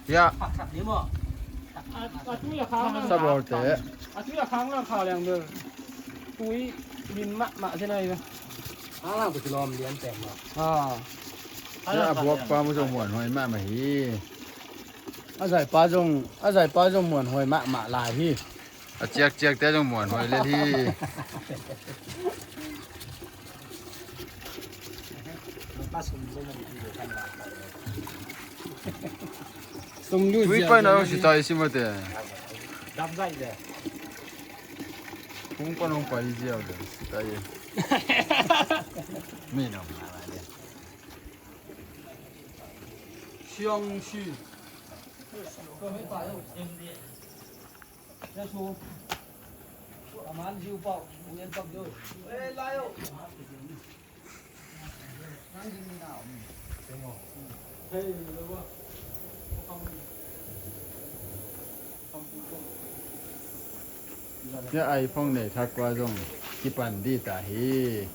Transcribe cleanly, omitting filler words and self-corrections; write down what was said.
Ya. Sabor te. Ya a buak pa mu zong muan hoi ma ma hi. A zai pa zong a zai pa zong muan hoi ma ma lai hi. A chiak chiak te zong muan hoi le hi. Tui pai na si tai si ma te. Kung pa nong pai jiao de si tai. Mi nong ma ma de. Xiang Xu. Ya ai phong nei thak kwa zong ki pan di ta hi.